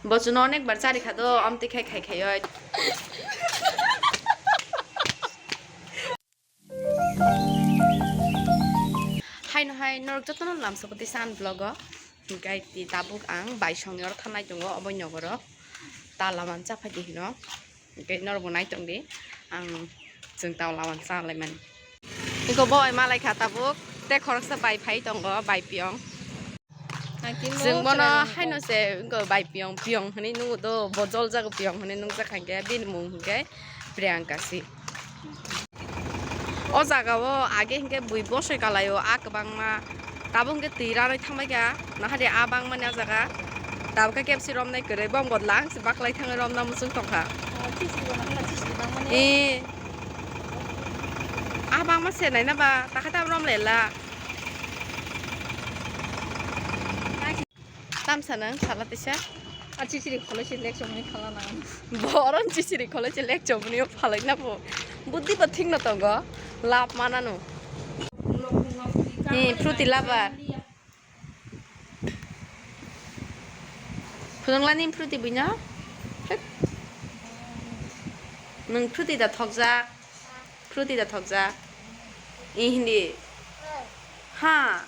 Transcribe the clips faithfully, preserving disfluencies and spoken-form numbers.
Bochwno onek bar chari kha do, amtwi khai khai khai oi. Haino hai norok jotono lamsokoti san vlog o. Hingke ti tabuk ang bai songni oro thanai tongo obo nogoro. Ta laman chaphai di hino. Hingke norokbo nai tongdi. Ang chwng ta laman cha laimani. Hingke bo oi malai kha tabuk. Te khoroksa bai phai tongo, bai piyong. Chwng bono haino se wngkha bai piyong piyong hinui nungo do, bo jol jago piyong hinui nungjak kha, hingke bini mung hingke Priyanka si. O jaga o age hingke bui bosoi kalai o, a kwbangma tabuk hingke twi ranui thangbai kha, nahari a bangmani a jaga tabuk khe kebsi romnai kwrwi, bong bodol ang se baklai thangwi romna muchung tongkha. E, a bangma se naina ba takha tam rom lela. Tamsa nang sala tisa. A chichiri kholoi se lek chomni phala nang. Boron chichiri kholoi se lek chomni phalai na bo. Buddhi bo thik no tongo. Lab mana no. Ni fruity lover. Phunukla ni fruity buino. Thek. Nung fruity da thokjak. Fruity da thokjak. I hindi. Ha.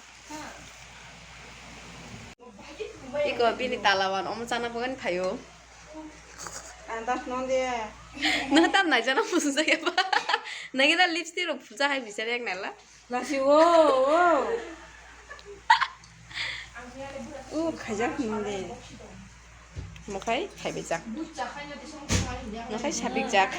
Iko bini talawan omo chana bagani phaio. Andas nong de. Nang tam nai jana musu jaya ba. Nang ida lipstick rok phuja hai bisari ek nala. Lasi o, o. O khaijak nong de. Mokhai khaibijak. Mokhai sabikjak.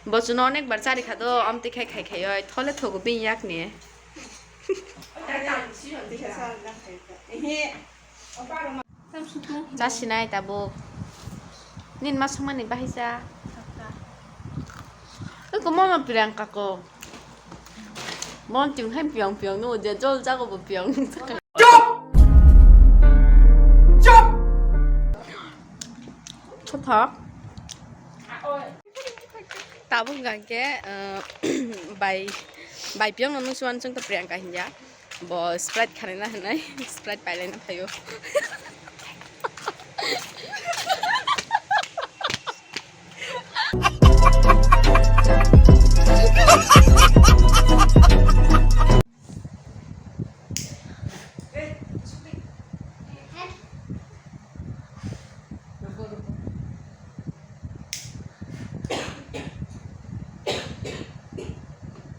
Bochwno onek bar chari kha do, amtwi khai khai khai oi, thole thogo bini yak ni. Chasinai tabuk. Nini ma songmani bahai cha. Eko mono Priyanka ko. Mon ting hai piyong piyong no je jol jago bo piyong. Chup! Chup! Chuthok. Tabuk hwnkha khe, eh, bai, bai piyokno nung suan chwng to Priyanka hinja. Bo Sprite khanai na hinai, Sprite pailai na phaio.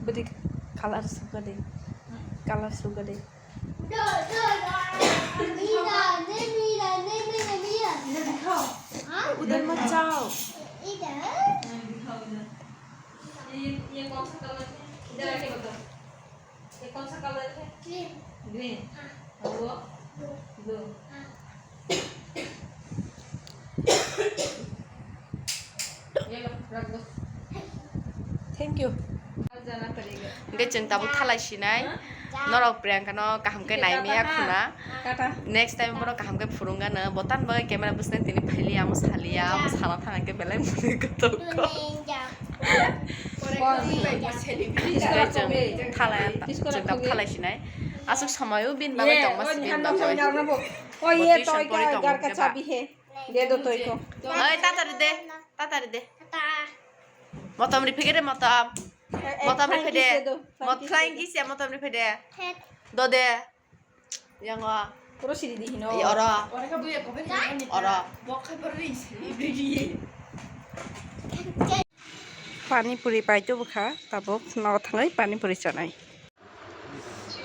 Beri color suka deh. Color suka deh. उधर मत जाओ। ये, ये कौन सा कलर है? इधर आके बताओ। ये कौन सा कलर है? ग्रीन। ग्रीन। हाँ। और वो? ब्लू। ब्लू। हाँ। ये लो, रख दो। Thank you. जाना पड़ेगा। Hingke chwng tabuk thalai sinai. Norok Priyanka no kaham khe nai miya khuna. Tata. Next time bono kaham khe phurungano. Botan bagwi camera bwswk tini phailiya, amo saliya, amo sana thang khe belai mwnwi kotor kho. Hingke chwng thalai, chwng tabuk thalai sinai. Aswk somoio bini bagwi tongma si bini bagwi. Bo tuition pori tongo hingke ba. De do toi ko. Oi, tatari de. Tatari de. Motom ri phege de motom. Motom ri phede. Mot flying kiss ya motom ri phede. Do de. Yang wa. Puro siri di hino. Ai oro. Oro. Pani puri pai tu bukha tabuk no thangai pani puri chanai.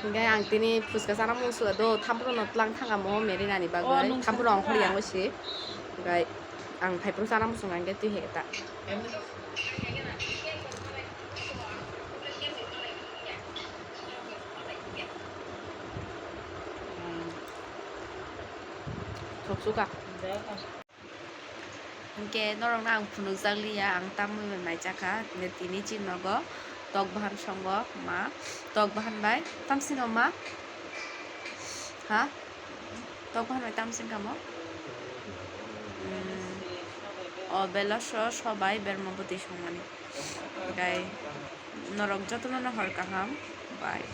Hingke ang tini phuska chana muchung do, thampuro no tlang thangamo Merina ni bagwi, thampuro ang hor yang si. Hingke ang phaipro chana muchung hingke twi heke ta. Thok suka. Hingke norokno ang phunukjak liya, ang tamoni bai naijakha, hingke tini chini nogo tok bahan songo ma, tok bahan bai tamsino ma, ha? Tok bahan bai tamsin kamo? Hmm. O belaso sobai berma bwtwi songmani. Gai norok jotono no hor kaham. Bye.